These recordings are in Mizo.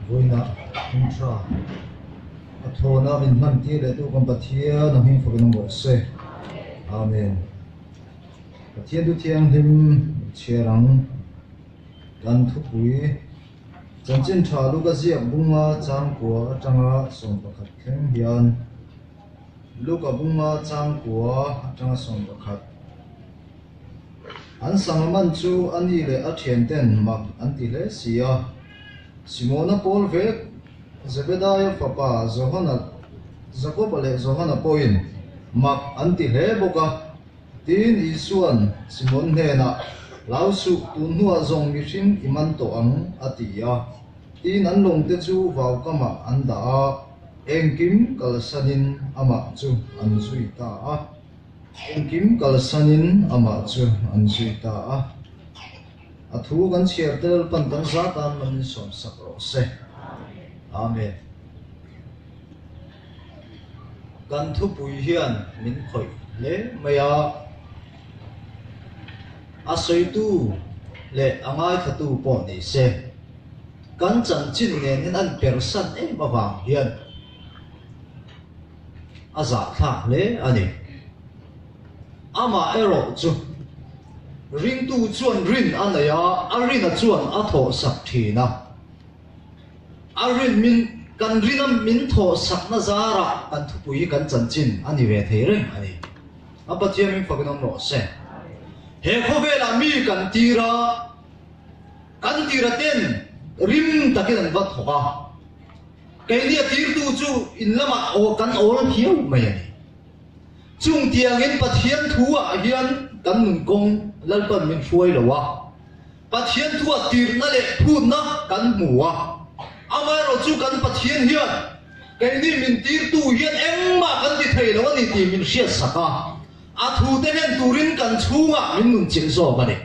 Vawiinah Hmingtha a thawna min hman tir leh tu kan Pathian a hming fakin awm rawh se. Amen. Pathian thu thianghlim chhiar ang kan thupui chanchin tha Luka ziak bunga changkua atanga 11 thleng hian Luka bunga changkua atanga 11 An sangha man chu a ni leh a thianten mak an ti hle si a. Simona pawl vek, Zebedaia fapa Johana, Jakoba leh Johana pawhin mak an ti hle bawk a. Tin, Isua'n Simon hnenah, Hlau suh, tun hnuah zawng mihring i man tawh ang, a ti a. Tin, an lawngte chu vaukamah an dah a, engkim kalsanin amah chu an zui ta a. Engkim kalsanin amah chu an zui ta a. A thu kan chhiar te Lalpan kan za tan man in sawm sak rawh se. Amen. Kan thupui hian min khawih hle mai a. A sawitu leh a ngaithlatu pawh ni se, kan chanchin nen hian an persan em avang hian a zahthlak hle a ni. Amah erawh chu ringtu chuan rin a nei a, a rina chuan a thawhsak thin a. A rin min, kan rina min thawhsakna zarah kan thupui hi kan chanchin a ni ve thei reng a ni. A Pathian min fakin awm rawh se. He khawvelah mi kan tir a, kan tira ten rim takin an va thawk a. Keini a tirtu chu in lamah aw kan awl phiau mai a ni. Chung tiangin Pathian thu ah hian kan nun kawng Lalpan min hruai lo a, Pathian thu ah tirhna leh phutna kan hmu a. Amaherawh chu kan Pathian hian keini min tirtu hian engmah kan ti thei lo a ni tih min hriatsak a, a thu te hlen turin kan chhungah min nun chilh zawk a ni.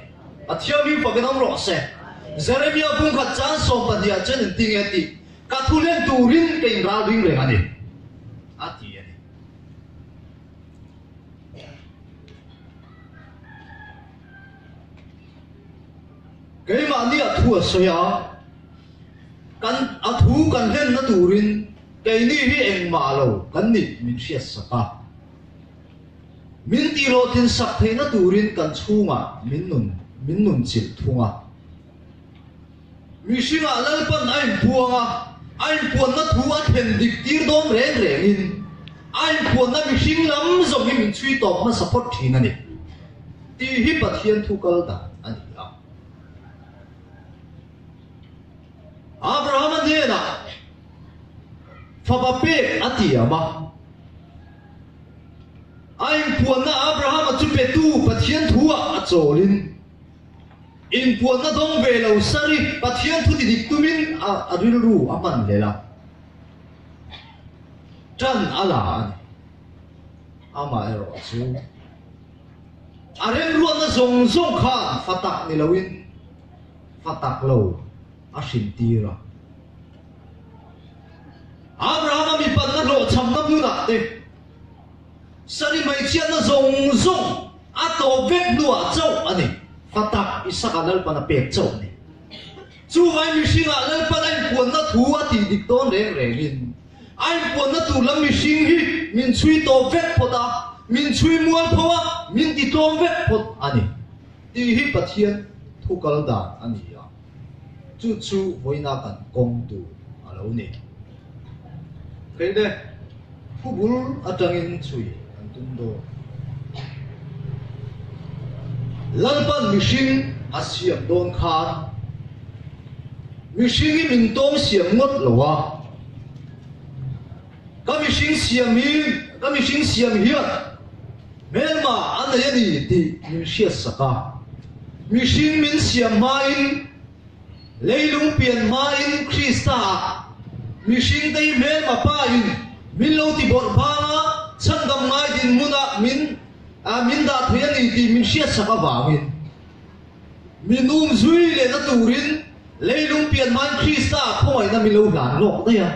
Pathian min fakin awm rawh se. Jeremia bungkhat chan 12 ah chuan engtinge tih Ka thu hlen turin ka inralring reng a ni, a ti a ni. Keimahni a thu a sawi a, kan a thu kan hlenna turin keini hi engmah lo kan nih min hriatsak a. Min tihhlawhtlin sak theihna turin kan chhungah min nun min nunchilh thung a. Mihringah Lalpan a inpuang a, a inpuanna thu a thlen dik tir dawn reng rengin a inpuanna mihring lam zawng hi min chhui tawp hmasa phawt thin a ni tih hi Pathian thu kal dan a ni a. Abrahama hnenah fapa pek a tiam a, a inpuanna Abrahama chu petu Pathian thu-ah a chawlin, Inpuanna dawng ve lo sari Pathian thu ti dik tumin a rilru a hman hlel a, tan a la a ni. Amaherawh chu a remruatna zawng zawng khan fa tak ni loin fa tak lo a hrintir a. Abrahama mipanna hlawhchhamna hmunah te, Sari hmeichhiatna zawng zawng a tawp vek hnuah chauh a ni. Fa tak Isaka Lalpan a pek chauh a ni. Chuvai mihringah Lalpan a inpuanna thu a tih dik dawn reng rengin a inpuanna tur lam mihring hi min chhui tawp vek phawt a, min chhui mual pho a, min ti tlawm vek phawt a ni tih hi Pathian thu kal dan a ni a. Chu chu vawiina kan kawng tur a lo ni. Kei le thu bul atangin chhui an tum dawn. Lalpan mihring a siam dawn khan mihring hi min tawng siam ngawt lo a, ka mihring siam hi ka mihring siam hian hmelma a nei a ni tih min hriatsak a, mihring min siam hmain Leilung pian hmain Krista-ah mihringte hi hmelma pain min lo ti bawrh bang a, chhandam ngai dinhmunah min min dah thei a ni tih min hriatsak avangin min um zui lehna turin leilung pian hmain Krista-ah khawngaihna min lo hlan lawk daih a.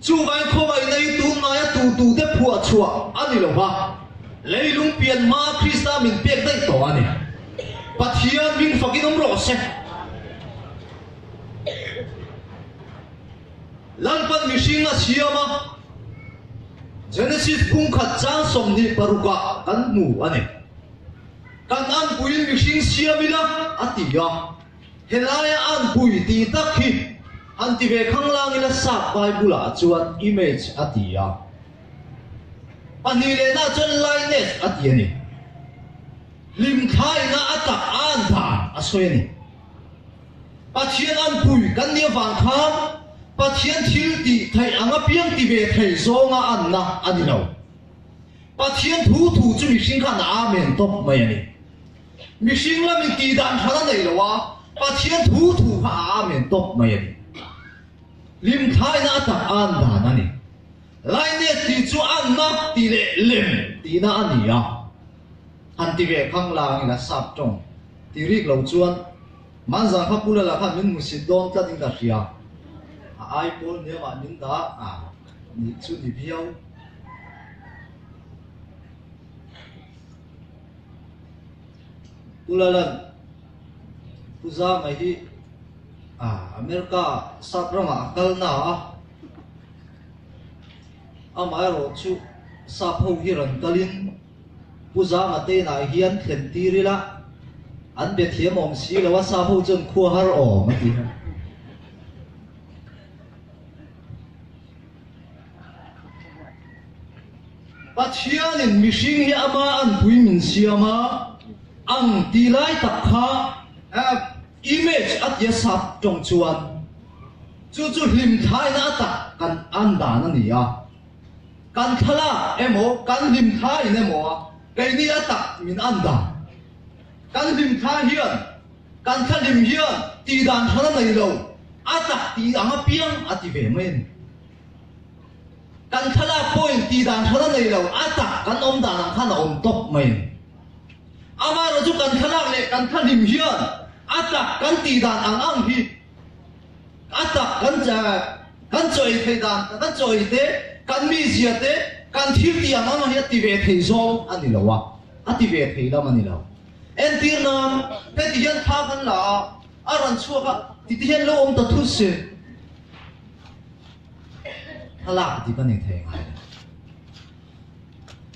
Chuvangin khawngaihna hi tunlaia tutute phuah chhuah a ni lo va, leilung pian hmaa Krista min pek daih tawh a ni. Pathian hming fakin awm rawh se. mihring a siam a, Genesis bungkhat chang 26 ah kan hmu a ni. Kan anpuiin mihring siam ila a ti a, helaia anpui tih tak hi han ti ve khanglang ila sap Bible ah chuan image a ti a, pahnih lehna chuan likeness a ti a ni. Hlimthlaina a tak an dan a sawi a ni. Pathian anpui kan nih avang khan Pathian thil tih theih ang apiang ti ve thei zawnga anna a ni lo. Pathian thu thu chu mihring khan a amen tawp mai a ni. Mihring lamin tih dan hran a nei lo a, Pathian thu thu kha a amen tawp mai a ni. Hlimthlaina a tak an dan a ni. Lainess tih chu anna tih leh lem tihna a ni a. Han ti ve khanglang ila sap tawng ti rik lo chuan Manzang kha Pu Lala khan min hmusit dawn tlat in ka hria. A ai pawl hniamah min dah a nih chu ni viau. Pu Lalan Pu Zanga hi America sap ramah a kal na a, amaherawhchu sap ho hi rawn kalin Pu Zanga te inah hian thlen tir ila, an be thiam awm si lo a, sa ho chuan khua har awm a ti a. Pathianin mihring hi ama anpui min siam a, ang ti lai tak kha image a tia sap tawng chuan chu chu hlimthlaina a tak kan an dan a ni a. Kan thlalak emaw, kan hlimthla in emaw a keini a tak min an dan. Kan hlimthla hian, kan thlahlim hian tih dan hran a nei lo, a tak tih ang apiang a ti ve mai a ni. Kan thlalak pawhin tih dan hran a nei lo, a tak kan awm dan ang khan a awm tawp mai a ni. Amaherawhchu kan thlalak leh kan thlahlim hian a tak kan tih dan ang ang hi, A tak kan kan chaw ei theih dan, kan chaw ei te, kan mizia te, kan thil tih ang ang hi a ti ve thei zawng a ni lo a, a ti ve thei lam a ni lo. Entir nan, heti hian thla kan la a, a rawn chhuak a, ti ti hian lo awm ta thut se, thlalak dik a ni thei ngai lo.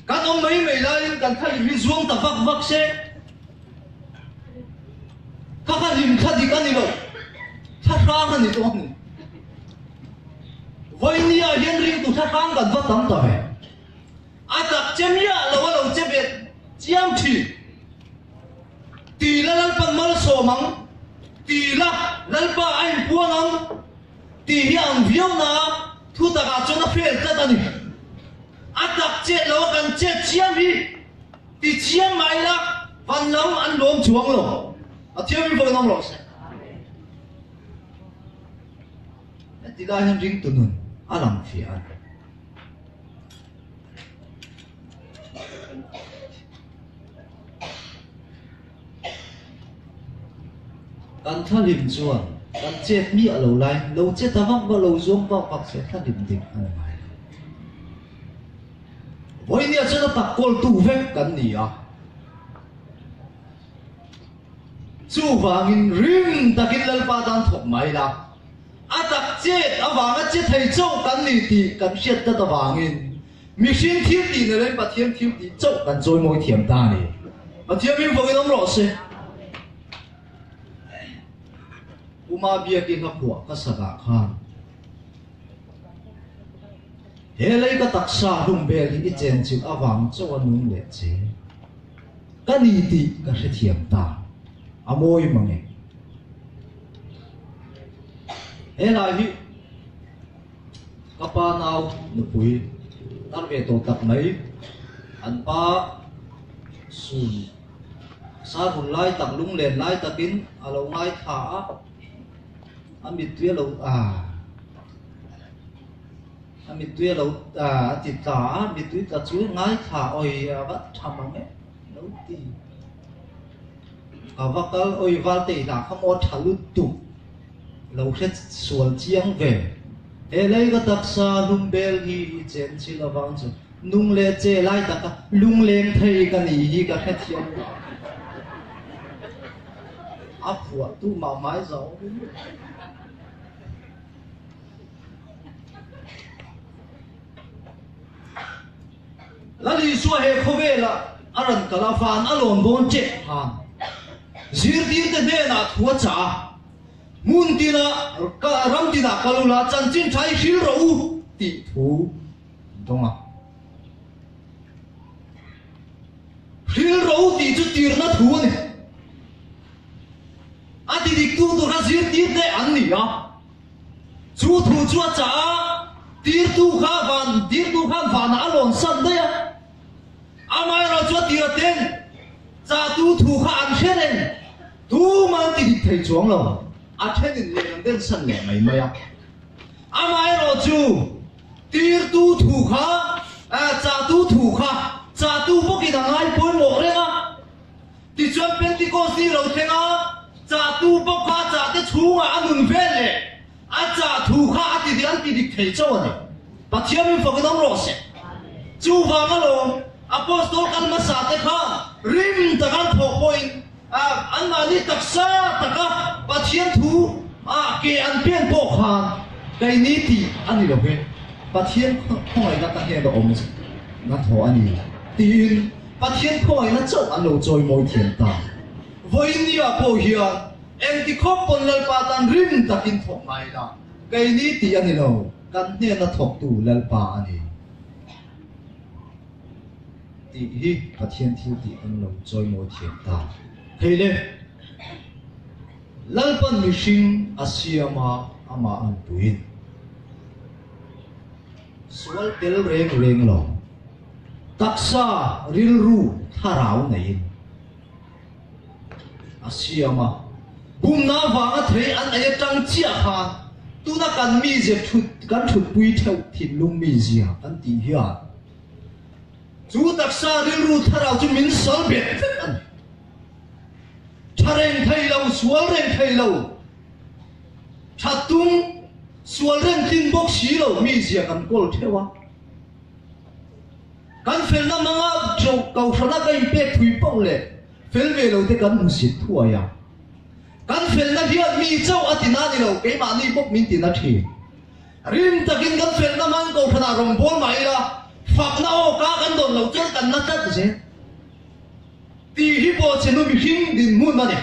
Kan awm mai mai laiin kan thla hlim hi zuang ta vak vak se, kha kha hlim thla dik a ni lo, thla hrang a ni tawh a ni. Vawinia hian ringtu thla hrang kan va tam ta ve. A tak che miah lo a lo che ve chiam thin. Ti la Lalpan malsawm ang, ti la Lalpa a inpuang ang. Tih hi ang viau na thu takah chuan a fail tlat a ni. A tak chet lo a kan chet chiam hi ti chiam mah ila van lam an lawm chuang lo. A thiam in vawiin awm rawh se. Heti lai hian ringtu nun a lang fiah a ni. Kan thlahlim chuan kan chet miah lo lai, lo che ta vak vak, lo zuam vak vak se thlahlim dik a ni ngai lo. Vawinia chuan a tak kawltu vek kan ni a. Chuvangin rim takin Lalpa tan thawk mai la, a tak chet avanga che thei chauh kan ni tih kan hriat tlat avangin Mihring thil tih nei loin Pathian thil tih chauh kan chawimawi thiam ta a ni. Pathian min vawkin awm rawh se. Puma biakin a phuah ka sakah khan he lei ka taksa hlum bel hi i chenchilh avang chauh a nung leh che ka ni tih ka hrethiam ta. A mawi mange. He lai hi Ka pa nau nupui tar ve tawh tak mai, an pa sun sar hun lai tak lunglen lai takin a lo ngaithla a, a mittui a lo ah a mittui a lo ah a ti tla a, mittui tla chu ngaithla awi a va tha mang e lo ti. Ka va kal awi valte i hlah kha maw tha lutuk. Lo hre sual chiang ve. He lei ka taksa hlum bel hi i chen chil avang chu nung leh che lai taka lungleng thei ka nih hi ka hrethiam lo. A phuah tu mah hmai zau. Lal Isua he khawvela a rawn kal a, van a lawn dawn tep khan zirtirte hnenah thu a chah a, Hmun tinah, ram tinah kal ula, chanchin tha i hril rawh u tih thu an dawng a. Hril rawh u tih chu tirna thu a ni. A ti diktu tur kha zirtirte an ni a. Chu thu chu a chah a, tirtu kha van, tirtu khan vanah a lawn san daih a. Amaherawh chu a tir aten chahtu thu kha an hre reng, tumah an ti dik thei chuang lo, a thenin leh an den san leh mai mai a. Amaherawh chu tirtu thu kha, chahtu thu kha chahtu bawkin a ngai pawimawh reng a. Tichuan Pentecost ni lo thleng a, chahtu bawk kha chahte chhungah a nun vel leh a chah thu kha a ti dik an ti dik thei chauh a ni. Pathian min fakin awm rawh se. Chuvang alawm Apostol kal hmasa te kha rim taka an thawh pawhin anmahni taksa taka Pathian thu ah ke an pen pawh khan keini tih a ni lo ve, Pathian khawngaihna ka hnena awm na thawh a ni tiin Pathian khawngaihna chauh an lo chawimawi thiam ta. Vawinia pawh hian engti khawp pawn Lalpa tan rim takin thawk ngai ila, keini tih a ni lo, kan hnena thawktu Lalpa a ni tih hi Pathian thil tih kan lo chawimawi thiam ta. Hei le, Lalpan mihring a siam a, amah an puiin. Sual tel reng reng lo. Taksa rilru thlarau neiin a siam a, bumna avanga thei an ei atang chiah khan tuna kan mizia thut kan thutpui theuh thinlung mizia kan tih hian chu taksa rilru thlarau chu min sal bet vek a ni. Tha reng thei lo, sual reng thei lo, tha tum sual reng tlin bawk si lo mizia kan kawl theuh a. Kan felna hmanga Kohhrana ka inpek thui poh leh fel ve lo te kan hmusit thuai a. Kan felna hian mi chauh a tina ni lo, keimahni bawk min tina thin. Rim takin kan felna hmang Kohhranah rawngbâwl mah ila, fakna awka kan dawn loh chuan kan na tlat zel. Tih hi pawh chhenu mihring dinhmun a ni.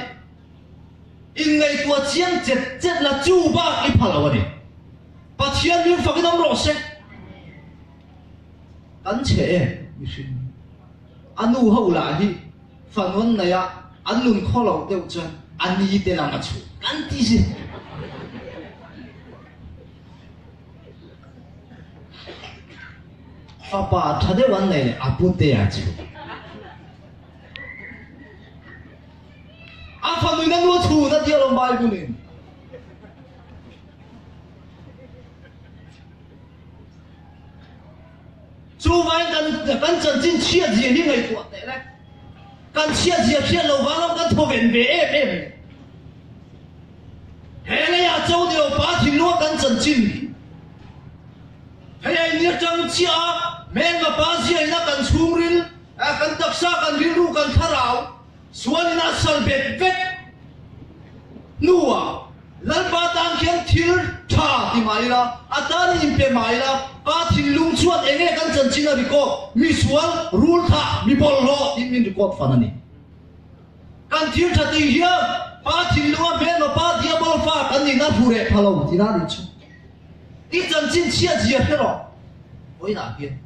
Inngaihtuah chiang chet chet la chu bak i pha lo a ni. Pathian min fakin awm rawh se. Kan chhe em mihring hi. A nu ho lah hi fanu an nei a, an nun khaw loh deuh chuan a ni te lam a chhuh kan ti si. Fapa tha deuh an nei leh a pute a chhuh. A fanuin a nu a chhun a tia lo Bible in. Chuvangin kan kan chanchin chhiat zia hi ngaihtuah teh le. Kan chhiat zia hriat lo vang lo kan thawven ve em em ni. He leiah cho ni lo pa thinlunga kan chanchin hi. Hei a in atang chiah a, hmelma pa zia ina kan chhungril, kan taksa, kan rilru, kan thlarau sual ina sal bet vek hnuah Lalpa tan khian thil tha ti mah ila, a tan in inpe mah ila, Pa thinlung chuan eng nge kan chanchin a record, mi sual, rul thah, mi bawlhhlawh tiin min record fan a ni. Kan thil tha tih hian Pa thinlunga hmelma Pa diabol fa kan nihna hmu reh pha lo tina a nih chu. I chanchin chhiat zia hre rawh, vawiinah hian.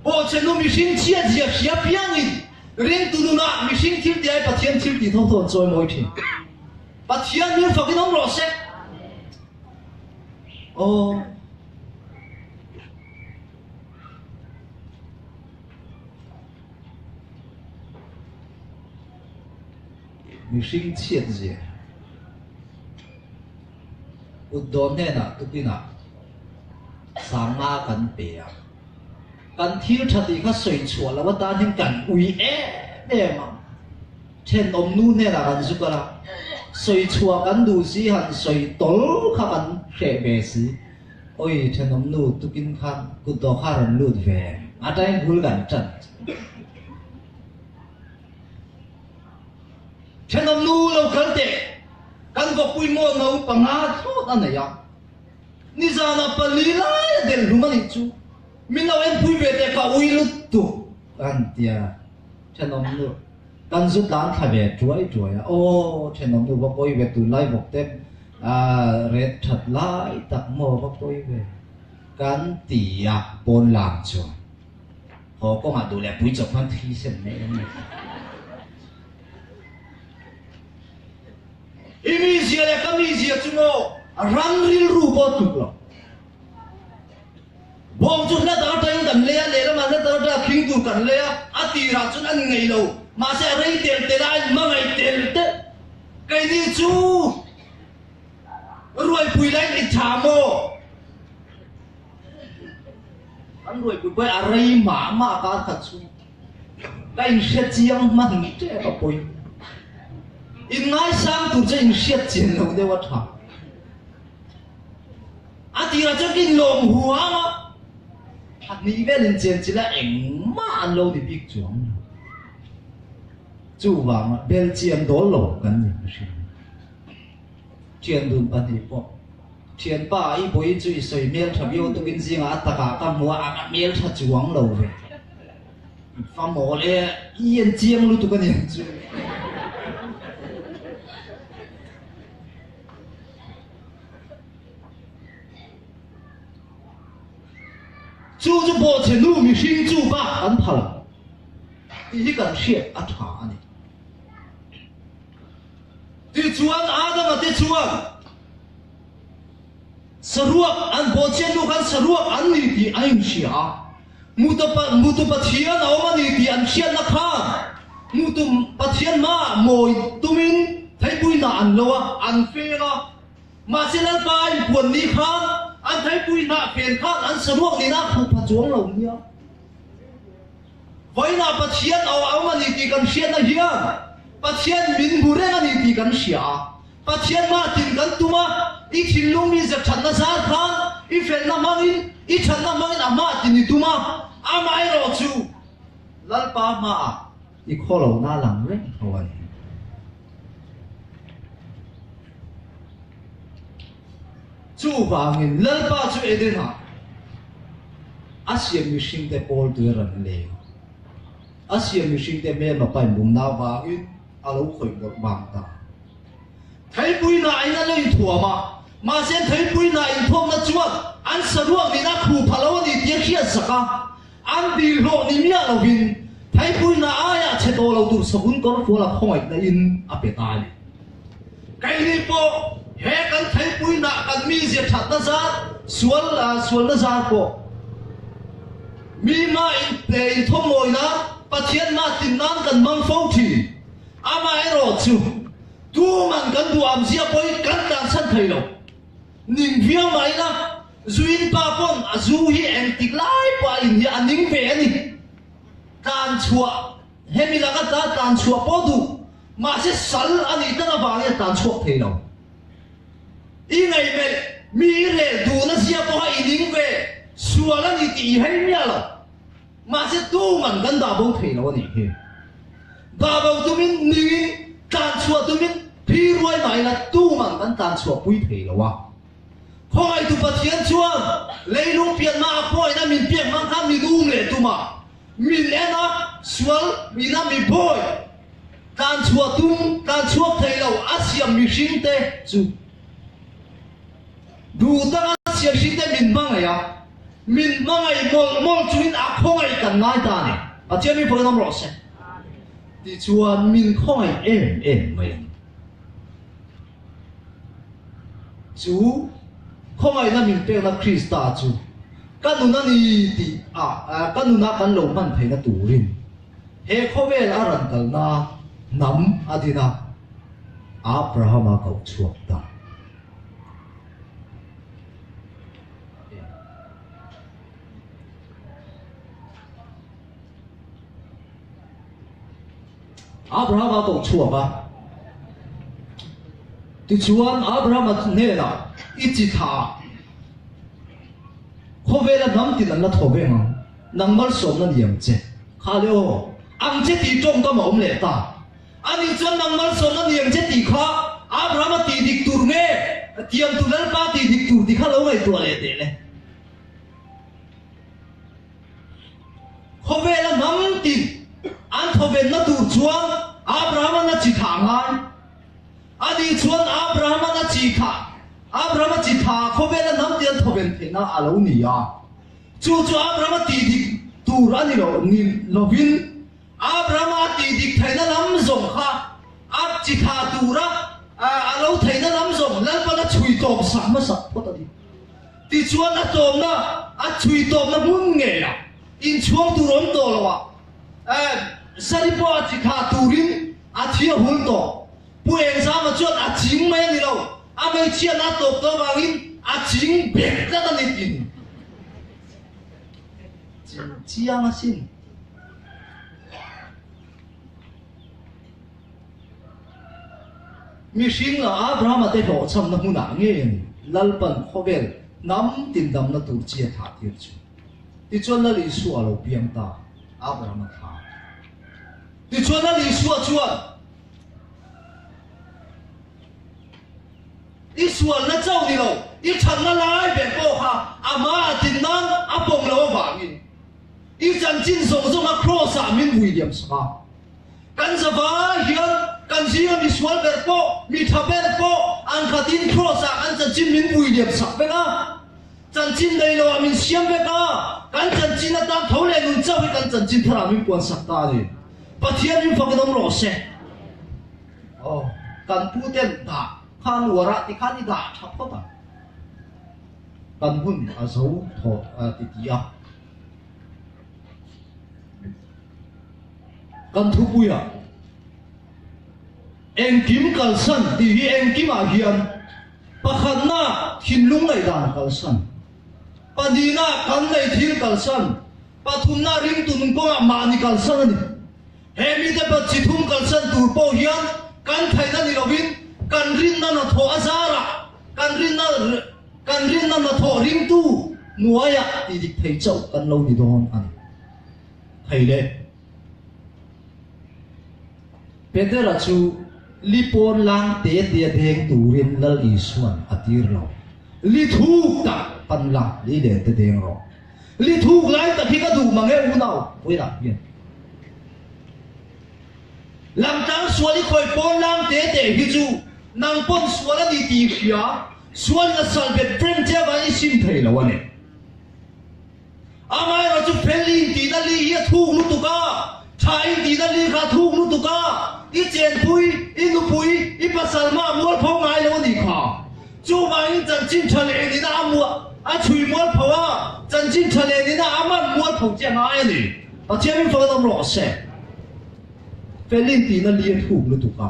Bawhchhenu mihring chhiat zia hria piangin ringtu nunah mihring thil tih ai Pathian thil tih tho tho an chawi mawi thin. Pathian min fakin awm rawh se. Aw. Mihring chhiat zia. Kut dawn hnenah tukinah sangma kan pe a. Kan thil tha tih kha sawi chhuah loh atan hian kan ui em em a. Thenawm nu hnenah kan zu kal a, sawi chhuah kan duh si han sawi tawl kha kan hreh ve si. Awi thenawm nu tukin khan kut dawh kha a rawn lut ve em? Atangin bul kan tan. Thenawm nu lo kal teh, kan vawkpui maw naupanga thlawt a nei a. Nizanah pali lai a delh hlum a nih chu. Min lo enpui ve teh ka ui lutuk an tia thenawm nu kan zu tlan thla ve tuai tuai a, aw thenawm nu va pawi ve tunlai bawk te ret that lai tak maw va pawi ve kan ti a pawn lang chuan haw kawngah duh leh pui chawp khan thi sen mai an ni. I mizia leh ka mizia chu maw ram rilru pawh tluk lo. Bawng chu hla tak atangin kan lei a, lehlamah hla tak atanga khing tur kan lei a, a tirah chuan an ngei lo, mahse a rei tel tel a, a inhmangaih tel tel. Keini chu ruaipui laiin i tha maw? Kan ruaipui pawh hi a rei mah mah kar khat chhung. Ka inhria chiang hman tep a pawi. Inngaisang tur chu inhriat chian lo deuh a tha. A tirah chuan ka inlawm huam a, a hnih vel inchen chilh a engmah an lo ni bik chuang lo. Chuvanga belchian dawl lo kan ni ka hria. Thiandun pahnih pawh thianpa i bawi chu i sawi hmel tha viau tukin zingah a takah ka hmu a, a hmel tha chuang lo ve. Fa mawl e, i en chiang lutuk a ni ang chu. Chu chu bawhchhe nu mihring chu bak an phal tih hi kan hriat a tha a ni. Tichuan Adama te chuan saruak an bawhchhiat nu khan saruak an ni tih a inhria a, Mutu Pathian a awm a ni tih an hriatna khan Mutu Pathian hmaah mawi tumin theipuina an lo a, an feng a. Mahse Lalpa a inpuan ni khan an theipuina fen khan an saruak nihna a khuh pha chuang lo nia. Vawiinah Pathian a awm a ni tih kan hriatna hian Pathian min hmu reng a ni tih kan hria a. Pathian mah tin kan tum a, i thinlung mi zet thatna zar khan i felna hmangin, i thatna hmangin a hmah tin i tum a, amaherawh chu Lalpa hmaah i khawlohna a lang reng tho a ni. Chuvangin Lalpa chu Eden-ah a siam mihringte pawl tui a rawn leng a, a siam mihringte hmelma painbumna avangin, a lo khawih mawlh vang ta. Theipui hna in a lo inthuam a, mahse theipui hna inthuamna chuan an saruak nin a khuh pha lo a ni tih a hriat sak a, an dil hlawh ni miah lovin theipui hna aiah chhe tawh lo tur savun kawrfual a khawngaihna in a pe ta a ni. Keini pawh he kan theipui hna kan mizia thatna zar, sual sualna zar pawh mi hma inthawmmawi nan, Pathian hma tin nan kan hmang fo thin. Amaherawh chu tuman kan duham zia pawhin kan tlansan thei lo. Ning viau mah ila, zuin pa pawn a zu hi engtik lai pawh a in hi a ning ve a ni. Tlanchhuah, hemi laka tla tlanchhuah pawh duh, mahse sal a nih tak avangin a tlanchhuak thei lo. I ngaihmelh, mi i rel duhna zia pawha i ning ve, sual a ni tih i hei miah lo. Mahse tuman kan dah bo thei lo a nih hi. Dah bo tumin ningin tlanchhuah tumin phi ruai mah ila tuman kan tlanchhuah pui thei lo a. Khawngaihtu Pathian chuan leilung pianna a khawngaihna min piak hmang khan min um leh tum a, min en a, sual ina mi bawi tlanchhuah tum tlanchhuak thei lo a siam mihringte chu Duh taka siamhri te min hmangaih a, min hmangaih mawlh mawlh chungin a khawngaih kan ngai ta a ni. Pathian min pawhin awm rawh se. Tichuan min khawngaih em em mai a ni. Chu khawngaihna min pekna Krista chu ka nun a ni tih a, ka nuna kan lo hman theihna turin he khawvel a rawn kalna hnam a din a, Abrahama koh chhuak ta. Abraham a koh chhuak a. Tichuan Abraham a hnenah i chi thlah a, khawvela hnam tin an la thaw veng ang, nang malsawmna ni ang che. Kha le aw, ang che tih tawngkam a awm leh ta. Ani chuan nang malsawmna ni ang che tih kha Abraham-a tih dik tur nge tiamtu Lalpa tih dik tur tih kha lo ngaihtuah leh teh le. Khawvela hnam tin an thawvenna tur chuan Abraham-an a chi thah ngai. Ani chuan Abraham-an a chi thah, Abraham-a chi tha khawvela hnam tin an thawven theihna a lo ni a. Chu chu Abraham-a tih dik tur a ni lo, ni lovin Abraham-a a tih dik theihna lam zawng kha a chi thah tura a lo theihna lam zawng Lalpan a chhui tawp sak hmasak phawt a ni. Tichuan a tawpna, a chhui tawpna hmun ngeiah inchhuang tur awm tawh loah Sari pawh a chi thah turin a thi a hul tawh. Pu Engzama chuan a ching mai a ni lo, a hmeichhiatna a tawp tawh avangin a ching bet tlat a ni tiin chiang asin. Mihring lah Abrahama te hlawhchhamna hmunah ngei a ni, Lalpan khawvel hnam tindamna tur chi a thah tir chu. Tichuan Lal Isua a lo piang ta, Abrahama thla. Tichuan Lal Isua chuan, I sualna chauh ni lo, i thatna lai ber pawh kha amah a tin nan a pawm lo avangin i chanchin zawng zawng a Kraws-ah min vui liam sak a. Kan zavai hian kan zinga mi sual ber pawh, mi tha ber pawh an khatin Kraws-ah kan chanchin min vui liam sak vek a. Chanchin nei loah min siam vek a, kan chanchin atan tho leh nun chauh hi kan chanchin tharah min puan sak ta a ni. Pathian min fakin awm rawh se. Aw, kan pu ten dah khan uar ah tikhan i dah tha phawt ang. Kan hun a zo thawt a ti ti a. Kan thupuiah engkim kalsan tih hi engkimah hian pakhatna thinlung ngaihdan kalsan, pahnihna kan nei thil kalsan, pathumna ringtu nung kawngah mahni kalsan a ni. He mite pa chi thum kalsan tur pawh hian kan theihna ni lovin kan rinna hnathawh a zarah kan rinna kan rinna hnathawh ringtu hnuaiah tih dik thei chauh kan lo ni dawn a ni. Thei le. Petera chu li pawn lang te te a deng turin Lal Isuan a tir lo. Li thuk tak pan la, li len te deng rawh. Li thuk lai tak hi ka duh mang e unau vawilah hian. Lamtlang sual i khawi pawn lang te te hi chu nang pawn sual a ni tih i hria, sualin a sal bet reng che avangin i sim thei lo a ni. Amaherawh chu fel i intihna li hi a thuk lutuk a, tha i intihna li kha a thuk lutuk a, i chenpui, i nupui, i pasal mah mualpho ngai lo a nih kha. Chuvangin chanchin tha leh nihna a muah a chhui mualpho a, chanchin tha leh nihna a man mualpho che a ngai a ni. Pathian min fak an awm rawh se. Felin tihna li a thuk lutuk a,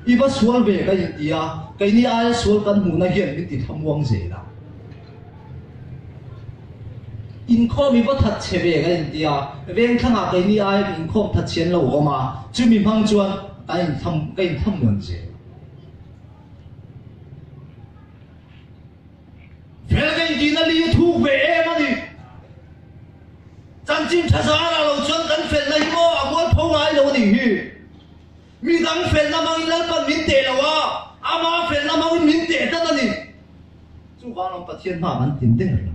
i va sual ve ka inti a, keini aia sual kan hmuhna hian min ti thlamuang zel a. Inkhawm i va that chhe ve ka inti a, vengthlangah keini aia inkhawm that chhe an lo awm a, chumi hmang chuan ka inthlam ka inthlamuan zel. Fel ka intihna li a thuk ve em a ni. Chanchin tha zarah lo chuan kan felna hi maw a mualpho ngai lo a nih hi. Midang felna hmangin Lalpan min teh lo a, ama felna hmangin min teh tlat a ni. Chuvang lam Pathian hma kan tin der lo.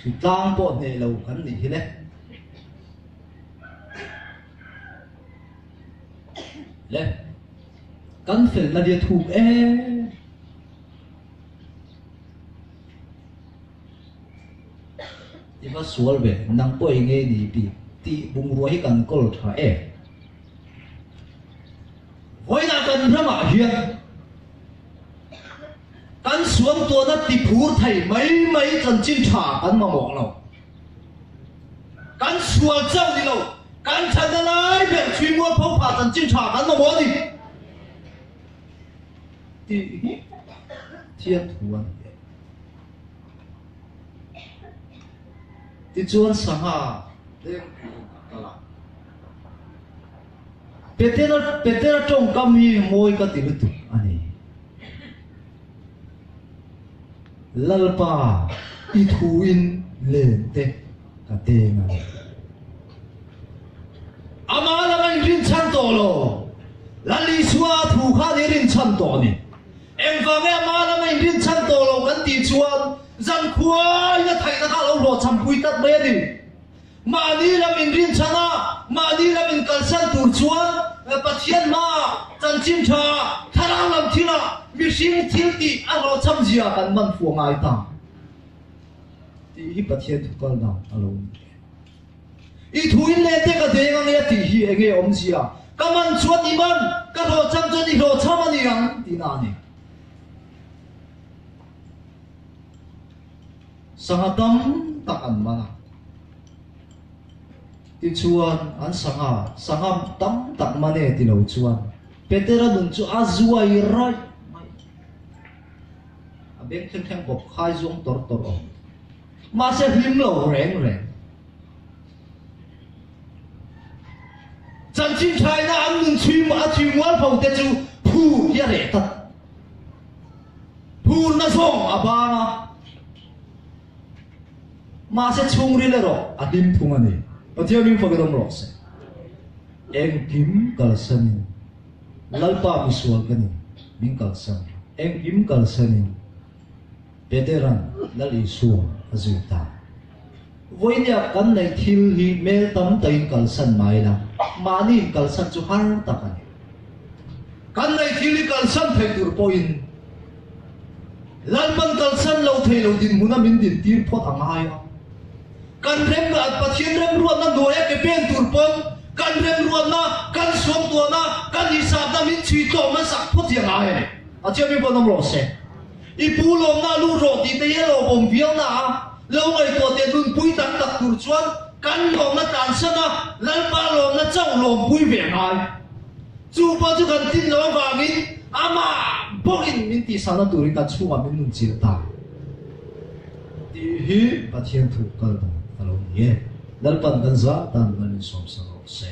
Hritlang pawh hneh lo kan nih hi le. Le, kan felna lia thuk em. I va sual ve, nang pawh eng nge ni bik tih bungrua hi kan kawl tha em. Vawiinah kan ramah hian kan suangtuahna tiphur thei mai mai chanchin tha kan mamawh lo. Kan sual chauh ni lo, kan thatna lai ber chhui mualpho phah chanchin tha kan mamawh a ni tih hi Pathian thu a ni e. Tichuan sangha leng turin a kal a. Petera Petera tawngkam hi mawi ka ti lutuk a ni. Lalpa, i thuin len te ka deng a ni. Amah lama in rinchhan tawh lo. Lal Isua thu khan i rinchhan tawh a ni. Engvang nge ama lama inrinchhan tawh lo kan tih chuan zankhuain a thaihna kha a lo hlawhchhampui tlat mai a ni. Mahni lam inrinchhan a, mahni lam inkalsan tur chuan Pathian hmaah, chanchin thaah, thlarau lam thilah mihring thil tih a hlawhchham zia kan man fuh a ngai ta tih hi Pathian thu kal dan a lo ni. I thu in leh te ka deng ange a tih hi enge awmzia? Ka man chuan i man, ka hlawhchham chuan i hlawhchham a ni ang tihna a ni. Sangha tam tak an man a. Tichuan an sangha, sangha tam tak man e ti lo chuan Petera nun chu a zuai raih mai. A beng thleng thleng bawk khai zuang tawr tawr awm. Mahse hlim lo reng reng. Chanchin thaina an nun chhui a chhui mual pho te chu phur hi a reh tlat. Phurna zawng a bang a. Mahse chhungril erawh a hlim thung a ni. Pathian hming fakin awm rawh se. Engkim kalsanin Lalpa misual ka ni, min kalsan rawh. Engkim kalsanin. Petera'n Lal Isua a zui ta. Vawinia kan neih thil hi hmel tam takin kalsan mai la, mahni inkalsan chu har tak a ni. Kan neih thil hi kalsan thei tur pawhin Lalpan kalsan lo thei lo dinhmuna min dintir phawt a ngai a. Kan rem, Pathian remruatna hnuaia ke pen tur pawn kan remruatna, kan suangtuahna, kan hisapna min chhui tlawm hmasak phawt hi a ngai a ni. A chiahmi pawh an awm rawh se. I pu lawmna a lut rawh tih te hi a lawmawm viau na a, lo ngaihtuah teh nunpui tak tak tur chuan kan lawmna tlansan a, Lalpa lawmna chauh lawmpui ve a ngai. Chu pawh chu kan tlin loh avangin amah bawkin min tihsakna turin kan chhungah min nun chilh ta tih hi Pathian thu kal dan a lo ni e. Lalpan kan zah tan mal in sawmsak rawh se.